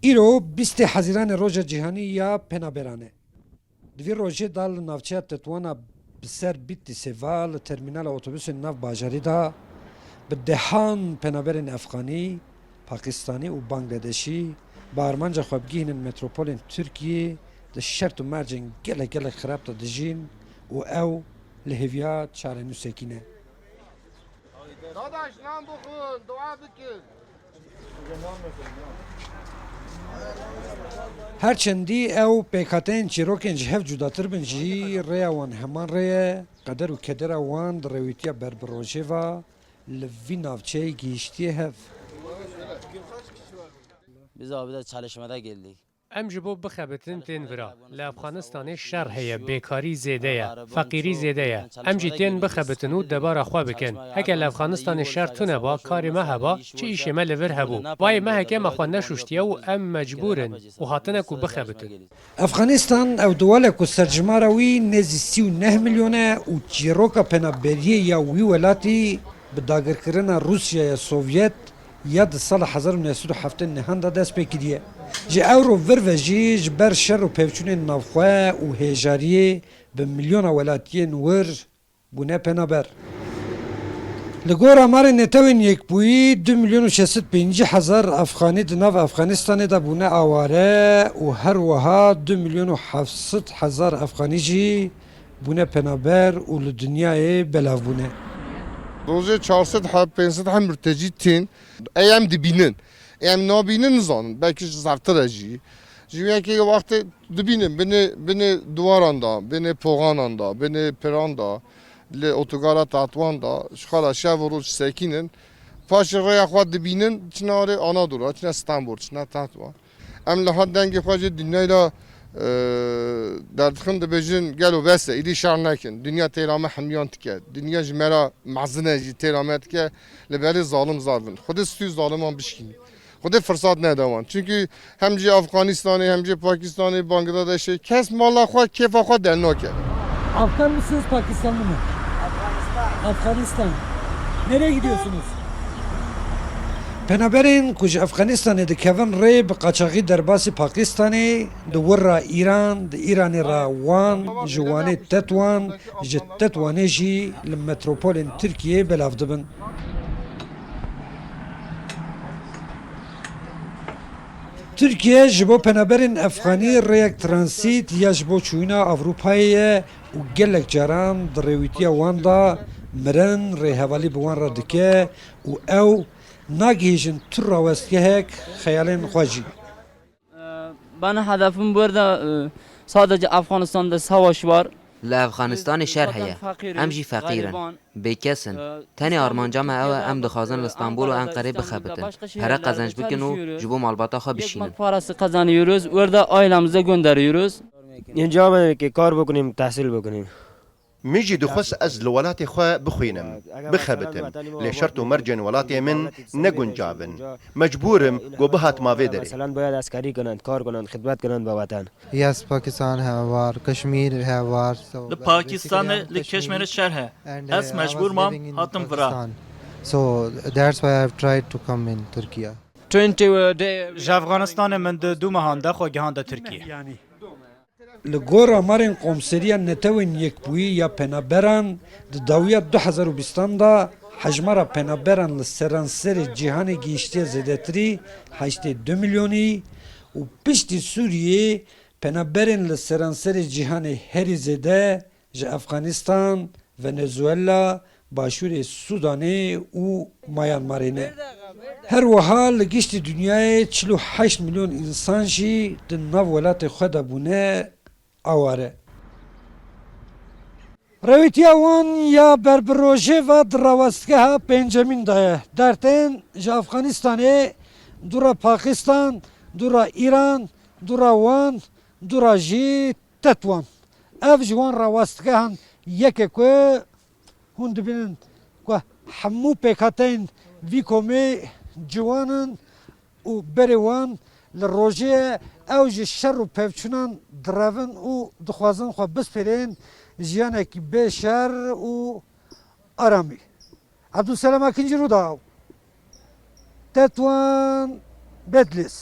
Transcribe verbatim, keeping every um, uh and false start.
Îro bîstê Hezîranê roja cîhanî ya penaberan e. Di vî rojê de li navçeya Tetwana bi ser Bîtlisê ve li termînala otobusên nav bajarî de bi dehan penaberên Efxanî, Pakistanî û Bangladeşî bi armanca xwe bigihînin metropolên Tirkiyê di şert û mercên gelek gelek xirab de dijîn û ew li hêviya çarenûsekî ne. Dadaş, nan bixwin, dua bikin. Her çendî ew pêkhateyên çîrokên ji hev cudatir bin jî, rêya wan heman rê ye, qeder û kedera wan di rêwîtiya berbirojê ve li vî navçeyê gihîştiye hev. Biz abi de çalışmada geldik. Em ji bo bixebitin tên vira. Li Efxanistanê şer heye, bêkarî zêde ye, feqîrî zêde ye. Em jî tên bixebitin û debara xwe bikin. Heke li Efxanistanê şer tune ba, karê me heba, çi îşê me li vir hebû. Bayê meheke me xwe neşuştiye û em mecbûr in û hatine ku bixebitin. Efxanistan ew diwal e ku serjimara wî nêzî sî û neh milyon e û çîroka penaberiyê ya wî welatî bi dagirkirina Rûsyaya Sovyet ya di sala hezar û neh sed û heftê û neh de dest pê kiriye. Ji ewro vir ve jî ji ber şer û pevçûnên navxwe û hêjariyê bi milyona welatiyên wir bûne penaber. Li gor amarên Netewên Yekbûyî, du milyon û şeş sed pêncî hezar Efxanî di nav Efxanistanê de bûne aware û her wiha du milyon û heft sed hezar Efxanî jî bûne penaber û li dinyayê belav bûne. Rojê çar sed heb, pênc sed heb murtecî tên. Ey em dibînin. Ey em nabînin, nizanin. Belkî ji zeftir e jî. Ji wê yekê wextê dibînin binê, binê diwaran da, binê poxanan da, binê piran da, li otogara Tetwan da, ji xala şev û roj sekînin. Paşê rêya xwe dibînin, çine arê Anadolu, çine Stenbol, çine Tetwan. Em li hat dengê xwe jî dinyayê de, e, derdixin, dibêjin, gelo bes e, îdî şer nekin. Dinya têra me hemiyan dike. Dinya ji me re mezin e jî, têra me dike. Li berê zalim zaf in. Xwedê stû zaliman bişkînî. Xwedê firsat nede wan. Çünkü hem jî Afganistanê, hem jî Pakistanê, Bangladeşê kes mala xwe, kêfa xwe dernake. Afgan mısınız, Pakistanlı mı? Afganistan. Afganistan. Nereye gidiyorsunuz? Penaberên ku ji Efxanistanê dikevin rê bi qaçaxî derbasî Pakistanê, di wir re Îran, di Îranê re Wan, ji Wanê Tetwan, ji Tetwanê jî li metropolên Tirkiyeyê belav dibin. Tirkiye ji bo penaberên Efxanî rêyek transît ya ji bo çûyîna Ewropayê ye û gelek caran di rêwîtiya wan de mirin rêhevalî bi wan re dike û ew nagihîjin tu rawestgehek xeyalên xwe jî. Benim hedefim burada, e, sadece Afganistan'da savaş var. Li Efxanistanê şer heye. Em jî feqîr in. Bêkes in. Tenê armanca me ew e, em dixwazin li Stenbol û Enqerê bixebitin. Pere qezenc bikin û ji bo malbata xwe bişînin. Ekmek parası kazanıyoruz. Orada ailemize gönderiyoruz. Önce Amerika'ya kar bakayım, tahsil bakayım. Min jî dixwest ez li welatê xwe bixwînim, bixebitim, lê şert û mercên welatê min ne guncav in. Mecbûr im ku bihatima vê derê. Mesela, باید عسکری کنند، کار کنند، خدمت کنند به وطن. Yes, Pakistan have war, Kashmir have war, so Li Pakistanê, li Keşmerê şer he. Ez mecbûr mam, hatim vira. So that's why I've tried to come in Turkey. Ji Afganistanê min di du mehan de xwe gihande Tirkiye. Li gor amarên Komseriya Netewên Yekbûyî ya Penaberan, di dawiya du hezar û bîstan de hejmara penaberan li seranserê cîhanê gihîştiye zêdetirî heştê du milyonî û piştî Sûriyê penaberên li seranserê cîhanê herî zêde ji Efxanistan, Venezuela, Başûrê Sûdanê û Myanmarê ne. Her wiha li giştî dinyayê çil û heşt milyon însan jî di nav welatê xwe de bûne aware. Rêwîtiya wan ya berbirojê ve di rawestgeha pêncemîn de ye. Dertên ji Afganistanê, dûra Pakistan, dûra Îran, dûra Wan, dûra jî Tetwan. Ev ji wan rawestgehan yek e ku hûn dibînin ku hemû pêkhateyên vî komê ciwan in û berê wan li rojê ye. Ew ji şer û pevçûnan direvin û dixwazin xwe bispêrên jiyanekî bê şer û aramî. Ebdulselam Akinci, Rûdaw, Tetwan, Bedlîs.